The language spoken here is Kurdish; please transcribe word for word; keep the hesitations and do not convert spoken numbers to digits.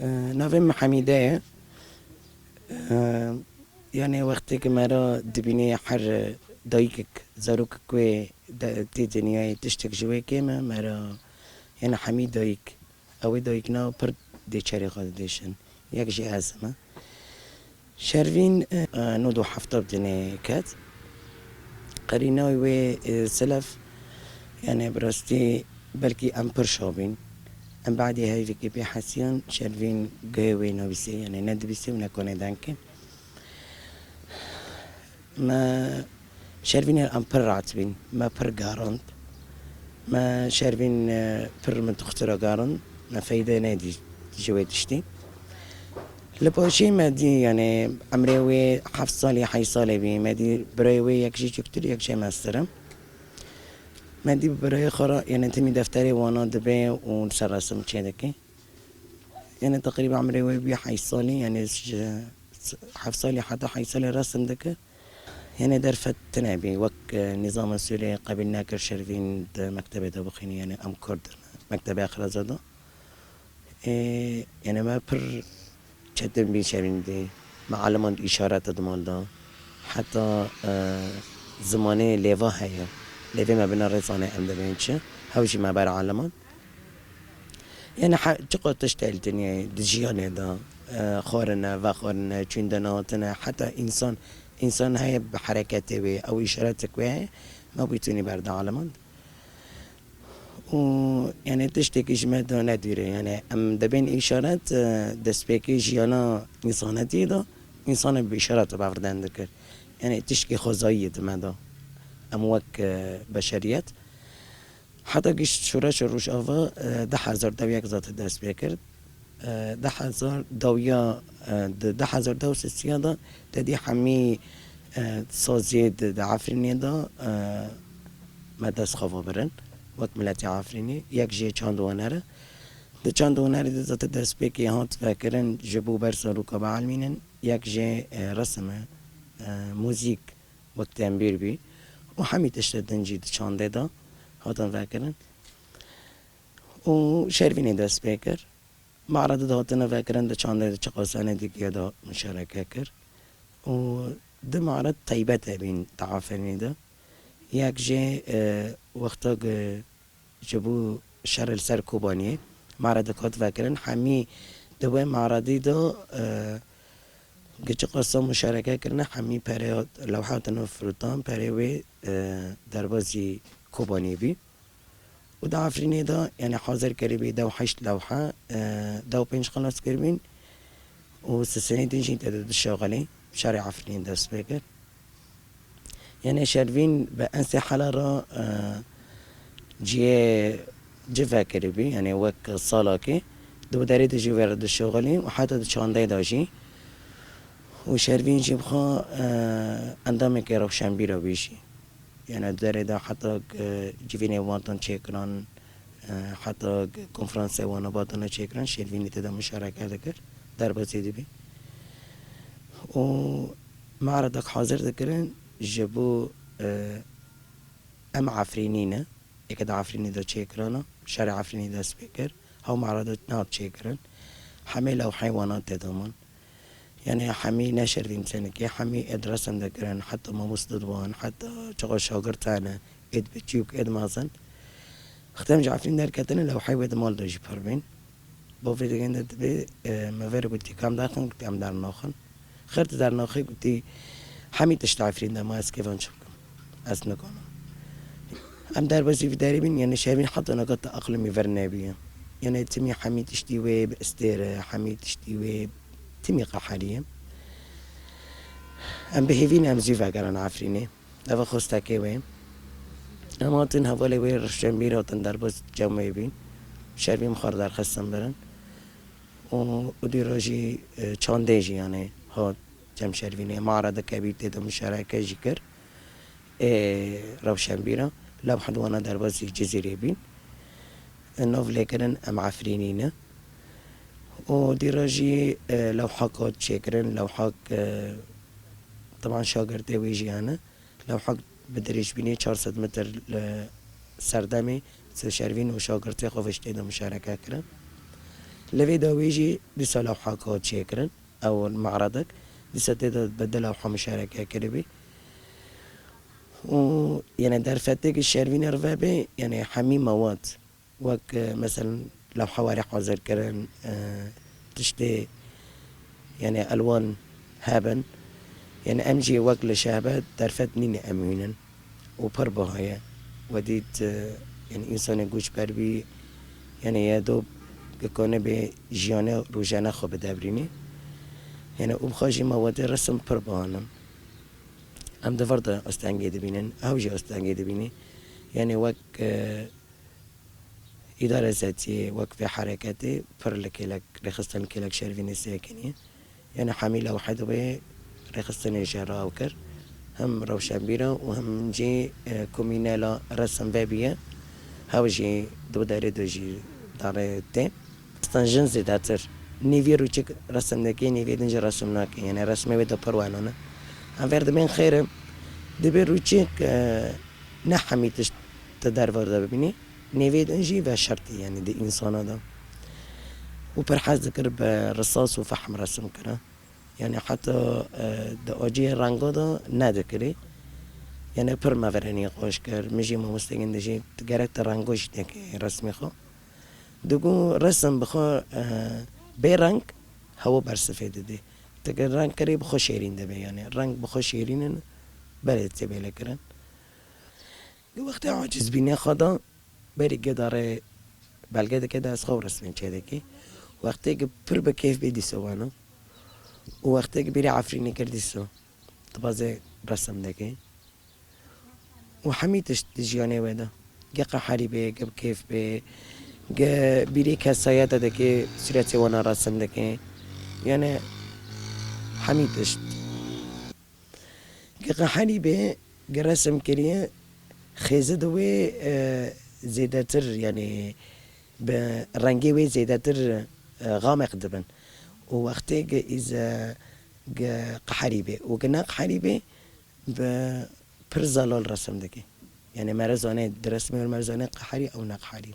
E, navê min Hemîde ye. E, yanê wextê ku me re dibînê her dayikek, zarokek wê de, tê dinyayê tiştek ji wê kêm e, me re yanê hemî dayik, ew ê dayikna pir dê çerê xwe didêşin. Yek jî ez me. Şervîn, e, nod û hefta bi dinê ket. Qerînayê wê, e, selef, yanê bi rastî belkî em pir şa bîn. Em badê heyvekê pê hesiyan, Şervîn guhê wê nabîsê, yanê ne dibîsê û ne konê dengê. Me Şervînê em pir rahat bîn, me pir garand. Me Şervîn, e, pir min dixtira garand, me feyde nedî ji wê tiştî. Li paşê me dî, yanê emrê wê heft salî, heşt salê bî, me dî birayê wê yek jî çûktir, yek jê mestir e. Me dî bi birayê xwe re, yanê timî defterê wana dibe û li ser resim çêdike. Yanê teqrîben emrê wê bî heşt salî, yanê ji heft salî heta heşt salî resim dike. Yanê derfet tune bî, wek, e, nîzama Sûriyê qebîl nekir Şervîn di mektebê de bixwînî, yanê em Kurd in, mektebê Aqreza de. Ê, yanê me pir çetin bî Şervîn dî. Me elimand îşaret di mal de. Heta, e, zimanê lêva heye. Lêvê me bine rê zane em dibên çi. Hew jî me ber elimand. Yanê he-, çiqas tişt e li dinyayê, di jiyanê de, e, xwarine, vexwarine, çûndene hatine, heta însan, însan heye bi hereketê wê, ew îşaretek wê heye, me bû tûnî berde elimand. Û, yanê tiştekî ji me de nedûre, yanê em dibên îşaret, e, destpêkê jiyana însanetiyê de, însanê bi îşaret bawerden dikir. Yanê tiştekî xwezayî ye di me de. Em wek, e, beşeriyet. Heta gişt şoreşa Rojava, e, du hezar dew yek zate dest pê kir. E, du hezar dew ya, e, di du hezar dew sisiya de te dî hemî, e, saziyê di, di Efrînê de, e, me dest xwe ve birin. Wek miletê Efrînê, yek jê çand û huner e. Di çand û hunerê de zate destpêkê hat vekirin ji bo ber zaroka bielmînin, yek jê, e, resim e, e, muzîk, wek tembîr bî û hemî tiştê din jî di çandê de hatin vekirin. Û Şervînê dest pê kir. Me'redi de hatine vekirin, di çandê de çiqas Enedîkiya de muşareke kir. Û du me'red teybet hebîn di Efrînê de. Yek jê, e, wexta ku ji bo şer li ser Kobaniyê me'redek hat vekirin, hemî di wê me'redî de, e, gi çiqas muşareke kirine, hemî perê lewha hatine firotan, perê wê, e, derbazî Kobaniyê bî. Û di Efrînê de, yanî hazir kiribî dew heşt lewha, e, dew pênc xilas kiribîn û sisinê din jî tê de dişaxilî, şerê Efrînê dest pê kir. Yanî Şervîn bi ensê hela re, e, cihê ci vekiribî, yanî wek salakê, di wê derê de jî wê re dişaxilî û heta di çandê de jî. Û Şervîn jî bi xwe, e, endamekê rewşenbîra bî jî. Yanî di derê de heta, e, civînê wan tên çêkirin, e, heta konferansê wan û vatana çêkirin, Şêrvînî tê de muşareke dikir, derbasî dibî. Û me'redek hazir dikirin ji bo, e, em Efrînî ne, êke di Efrînî de çêkirana, şerê Efrînî dest pê kir, hew me'redek nat çêkirin, hemê lewheyê wana tê de man. Yanî hemî ne Şervîn senikê, hemî êd resim dikirin, heta mamoste di wan, heta çaxa şagirt hene, êd biçûk, êd mezin. Wextê em ji Efrîn derketine, lewheyê wê di mal de jî pir bîn. Bavê digihîne dibê, e, me ver gotî, ka em derxin, gotî, em dernaxin. Xêr tu dernaxî, gotî, hemî tişt Efrîn de ma ez kêvan çi bikim? Ez nikanim. Em derbasî vî derê bîn, yanî Şervîn heta niha te aqilê min ver nebûye. Yanî timî hemî tiştî wê bi istêr e, hemî tiştî wê timî qeherî ye. Em bi hêvî ne em zû vegerin Efrînê. Ev e xwestekê wê. Em hatin hevalê wê rewşenbîr hatin derbas cem wê bîn. Şervîn bi xwe re derxistin birin. Û, û dî rojî, e, çandê jî, yanî, hat cem Şervînê, me'redek kebîr tê de muşareke jî kir. Ê rewşenbîra, lewha di wana derbasî Cizîrê bîn. E, nav lê kirin em Efrînî ne. Û dî re jî, e, lewhak hat çêkirin, lewhak, e, teban şagirtê wê jî hene. Lewhak bi dirêjbînê çar sed metr li serdemê, Şervîn û şagirtê xwe ve jî tê de muşareke kirin. Li vê dawî jî dîsa lewhaka çêkirin, ew me'redek, dîsa tê de bi du lewha muşareke kiribî. Û, yani, derfetêkî şervînê re vebe, yani, hemî mewad, wek, e, meselen, lewha warê hazir kirin, e, tiştê, yani, elwan hebin. Yani, em jî wek li şehbe derfet nîne em wînin. Û pir biha ye. We dît, e, yani, însanê goçber bî, yani, ye do gikanê bê jiyanê rojane xwe bidebrînî. Yani, û bixa jî mewedê resim pir biha ne. Em di vir de astengê dibînin, ew jî astengê dibînî. Yani, wek, e, îdare zetiyê, wek vê hereketê pir li kêlek, rêxistin li kêlek şervînê sekiniye. Yani, hemî lewhe dibê rêxistinê jê re ew kir. Hem rewşenbîra û hem jî, e, komînela resim vebiye. Hew jî di derê de jî darê tê. Stan jin zêdetir. Nêvî rûçik resim dike, nêvî din jî resim nake. Yani, resmê wê de pir weno ne. Em ver dibên xêr e. Dibê rûçik, e, ne hemî tişt di derve de bibînî. Nêvê din jî veşartî, yani, di însana de. Û pir hez dikir bi risas û fehm resim kira. Yani, heta, e, di aciyê renga de nedikirî. Yani, pir me verê nîqaş kir. Min jî mamosteyên dijî, gerek tu renga jî nekî resmê xwe. Digo resim bi xwe, e, bê reng hewa bersifê didê. Tu ki reng kirî bi xwe şêrîn dibe, yani, reng bi xwe şêrîn in, belê tê bêle kirin. Di wextê acizbînê xwe de berî gedarê belge dike, dest xwe û resmên çêdikî. Wextê ki pir bi kêf bê dîsa weno. Û wextê ki bîrê Efrînê kir dîsa dibazê resim dikî. Û hemî tişt di jiyanê wê de. Ge qeherî bê, ge bi kêf bê, ge bîrê kesayeta dikê, sûretê wana resim dikê. Yani hemî tişt. Ge qeherî bê, ge resim kiriye, xêzi di wê, e, zêdetir, yani bi rengê wê zêdetir, e, xameq dibin. Û wextê ge îze, ge qeherî bê û ge ne qeherî bê, bi pir zelal resim dike. Yani mere zanê di resimê mere zanê qeherî ew ne qeherî.